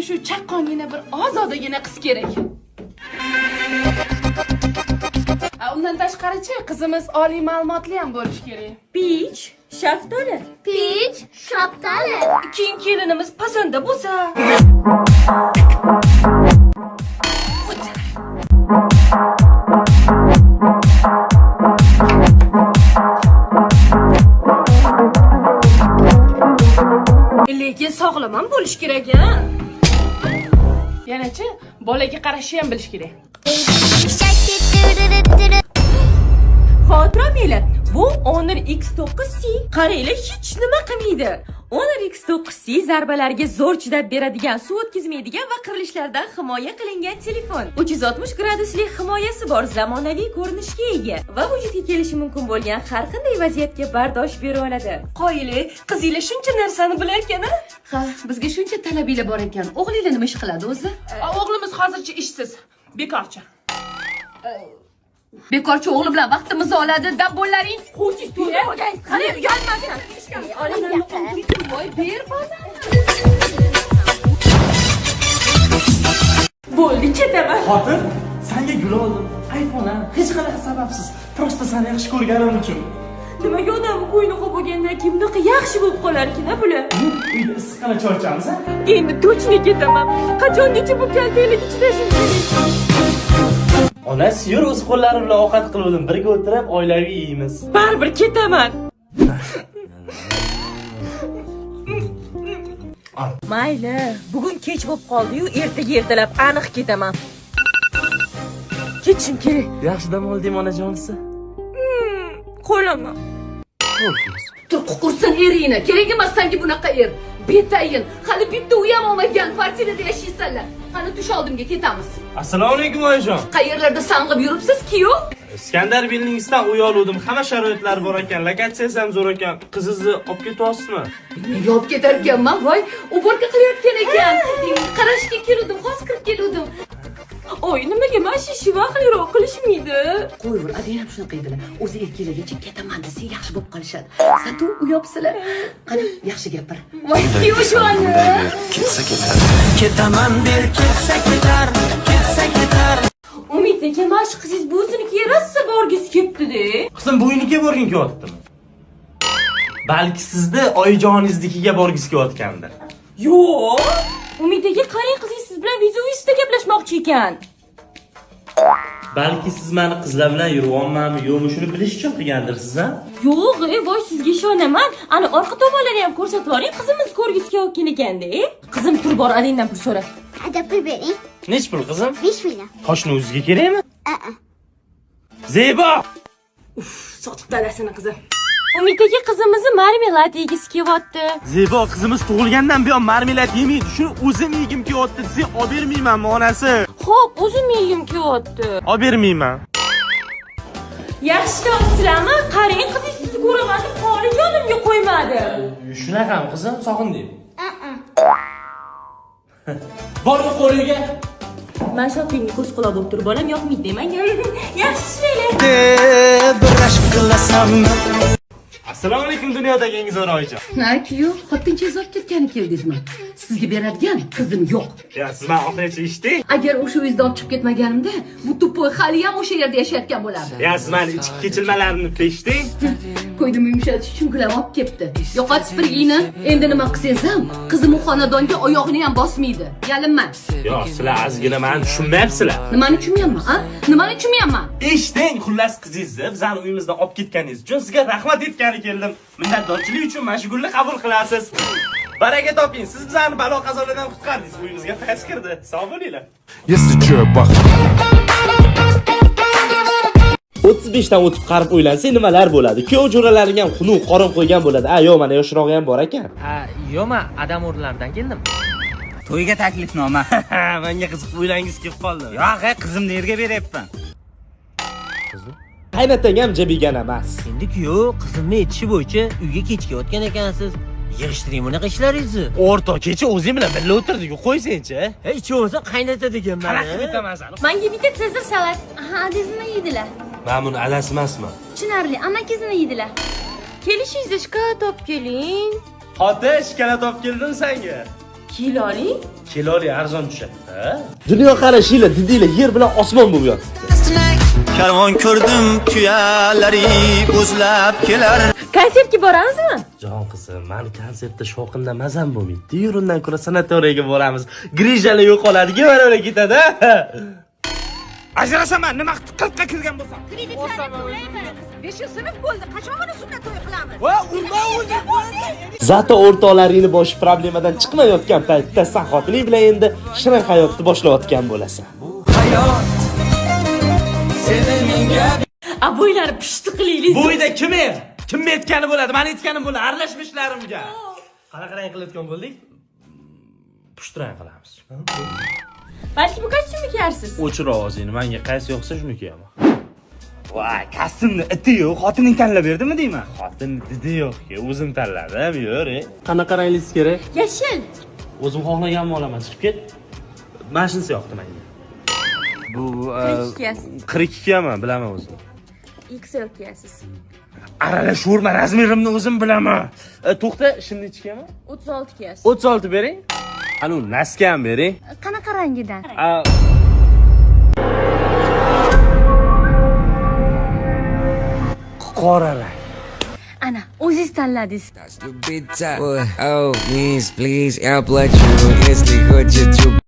shu chaqqongina bir ozodagina qiz kerak. A, undan tashqarichi, qizimiz oliy ma'lumotli ham bo'lishi kerak. Pich, shaftoli. Pich, shaftoli. Keyin kelinimiz pazanda bo'lsa. Lekin sog'lom ham bo'lish kerak a. Yanachi, bolaga qarashni ham bilish kerak. Xavotir olmanglar. Bu Honor X9C. Qaranglar, hech nima qilmaydi. Honor X9C zarbalarga zo'r chidab beradigan, suv o'tkazmaydigan va qirilishlardan himoya qilingan telefon. 360 gradusli himoyasi bor, zamonaviy ko'rinishga ega va vujudga kelishi mumkin bo'lgan har qanday vaziyatga bardosh bera oladi. Qoyili, qizinglar shuncha narsani bilar ekan-a? Ha, bizga shuncha talabinglar bor ekan. O'g'linglar nima ish qiladi o'zi? A, o'g'limiz hozircha ishsiz, bekorchi. Bekorchi o'g'li bilan vaqtimizni oladi, dabbollaring. Qo'yingiz to'g'ri olgansiz. Qani uyalmasin. Voy, ber bola. Bo'ldi, ketaman. Xotin, sanga gul oldim. iPhone ham hech qanaqa sababsiz. Просто seni yaxshi ko'rganim uchun. Nimaga odam ko'ngli xo'p bo'lgandan keyin bunaqa yaxshi bo'lib qolarkin-a bular? Uyda issiqqina choy ichamiz, a? Endi точно ketaman. Qachongacha bu kaltaklarga chidashim kerak? Onasi, yur, o'z qo'llarim bilan ovqat qiluvdim. Birga o'tirib oilaviy yeymiz. Baribir ketaman. Mayli, bugun kech bo'lib qoldi-yu, ertaga ertalab aniq ketaman. Ketishim kerak. Yaxshi dam olding, onajonisi. Qo'laman. Turqi qursin eringni. Kerak emas senga bunaqa er. Betayin. Hali bitta uy ham olmagan, kvartirada yashaysanlar. Qani, tush oldimga, ketamiz. Assalomu alaykum, oyijon. Qayerlarda sang'ib yuribsiz, kuyov? Iskandar Buildingsdan uy oluvdim. Hamma sharoitlar bor ekan, lokatsiyasi ham zo'r ekan. Qizingizni olib ketyapsizmi? Nega olib ketar ekanman? Voy, уборка qilayotgan ekan. Qarashga keluvdim, hozir kirib keluvdim. Oy, nimaga mana shu ishni vaqtliroq qilishmaydi? Qo'yvur, adang ham shunaqa edilar. O'zi erkalaguncha ketaman desa, yaxshi bo'lib qolishadi. Satu uyopsizlar. Qani, yaxshi gapir. Voy, kuyovjonim. Ketsa ketar. Ketaman der, ketsa ketar, ketsa ketar. Umid aka, mana shu qizingiz buvisinikiga rosa borgisi kelibdi-da. Qizim buvinikiga borging kelyaptimi? Balki sizni oyijoningiznikiga borgisi kelayotgandir. Yo'q. Umid aka, qarang, qizingiz siz bilan viza gaplashmoqchi ekan. Balki siz mani qizlar bilan yuryapmanmi, yo'qmi, shuni bilish uchun qilgandirsiz, a? Yo'q, voy, sizga ishonaman. Ana orqa tomonlarni ham ko'rsatib yuboring. Qizimiz ko'rgisi kelayotgan ekanda. Qizim, tur, bor, adangdan pul so'ra. Ada, pul bering. Nech pul, qizim? 5 million. Toshni o'ziga kerakmi? A-a. Zebo! Sotib dadasini qizim. Umid aka, qizimizni marmelad yegisi kelyapti. Zebo, qizimiz tug'ilgandan buyon marmelad yemaydi. Shuni o'zim yegim kelyapti desang, olib bermaymanmi, onasi? Xo'p, o'zim yegim kelyapti. Olib bermayman. Yaxshi sizlarmi? Qarang, qizingiz sizni ko'raman deb holi yonimga qo'ymadi. Shunaqami, qizim? Sog'inding. A-a. Bor, qo'liga. Man shoppingga ko'z quloq bo'lib turib, bolam yoqmaydi menga. Yaxshi ishlanglar. Bir ashq qilasanmi? Assalomu alaykum, dunyodagi eng zo'r oyijon. Ha, kuyov, xotinchangiz olib ketgani keldingizmi? Sizga beradigan qizim yo'q. Ya, siz mani oxirigacha eshiting. Agar o'sha uyingizdan olib chiqib ketmaganimda, bu тупой hali ham o'sha yerda yashayotgan bo'lardi. Ya, siz mani ichki kechinmalarimni eshiting. Ko'ydim yumshatish uchun gilam olib kelibdi. Yo'qot supurgini. Endi nima qilsangiz ham, qizim u xonadonga oyog'ini ham bosmaydi. Yalinma. Yo, sizlar ozgina mani tushunmayapsizlar. Nimani tushunmayapman, a? Nimani tushunmayapman? Eshiting, xullas, qizingizni bizani uyimizdan olib ketganingiz uchun sizga rahmat aytgani keldim. Minnatdorchilik uchun mana shu gulni qabul qilasiz. Baraka toping, siz bizani balo qazolardan qutqardingiz. Uyimizga fayz kirdi. Sog' bo'linglar. Если чё, я бах. 35 dan o'tib qarib o'ylansang, nimalar bo'ladi? Kuyov jo'ralaring ham xunuk qorin qo'ygan bo'ladi. A, yo'q, mana yoshrog'i ham bor ekan. Ha, yo'q, man adam o'rnlaridan keldim. To'yga taklifnoma. Menga qiziq, o'ylangiz kelib qoldi. Yo'q, qizimni erga beryapman. Qaynotang ham jabigana emas. Endi kuyov, qizimni aytishi bo'yicha uyga kechikayotgan ekansiz. Yig'ishtiring bunaqa ishlaringizni. O'rtoq, kecha o'zing bilan birga o'tirdik, qo'ysangchi. Hech bo'lmasa qaynota deganman. Qanaqa bitaman sani? Menga bitta Caesar salat. Aha, adingiz nima yeydilar? Men buni adasi emasman. Tushunarli, amakingiz nima yeydilar? Kelishingizda shokolad olib keling. Xotin, shokolad olib keldim senga. Kiloning? Kiloli arzon tushadi. Dunyo qarashinglar, didinglar yer bilan osmon bo'lib yotibdi. Karvon ko'rdim, tuyalari bo'zlab kelar. Konsertga boramizmi? Jon qizim, mani konsertda shovqindan mazam bo'lmaydi. Yur, undan ko'ra sanatoriyga boramiz. Grijalar yo'qoladi, mana ketadi. Ajrashaman, nima qilqqa kirgan bo'lsam. 5-sinf bo'ldi. Qachon buni sunnat to'y qilamiz? Va urma o'zi. Zato o'rtoqlaringni boshi problemadan chiqmayotgan paytda san xotining bilan endi shirin hayotni boshlayotgan bo'lasan. Hayot seni menga A bo'ylari pishti qilaylik. Bu uyda kim er? Kimni aytgani bo'ladi? Mani aytganim bo'ladi. Aralashmishlarimga. Qanaqa rang qilayotgan bo'ldik? Pushti rang qilamiz. Balki bu kostyumni kiyarsiz. O'chir ovozingni. Menga qaysi yoqsa shuni kiyaman. Voy, kostyumni iti yo'q, xotining tanlab berdimi deyman. Xotin didi yo'q-ki, o'zim tanladim, yur. Qanaqa ranglisi kerak? Yashil. O'zim xohlaganimni olaman, chiqib ket. Mana shunisi yoqdi menga. Bu 42 kiyasiz. 42 kiyaman, bilaman o'zim. XL kiyasiz. Aralashaverma, razmerimni o'zim bilaman. To'xta, shimni nechi kiyaman? 36 kiyasiz. 36 bering. Anu носки ham bering. Qanaqa rangidan? A, qora rang. Ana, o'zingiz tanladingiz. Любить. Oh, please, please, я плачу, если хочешь.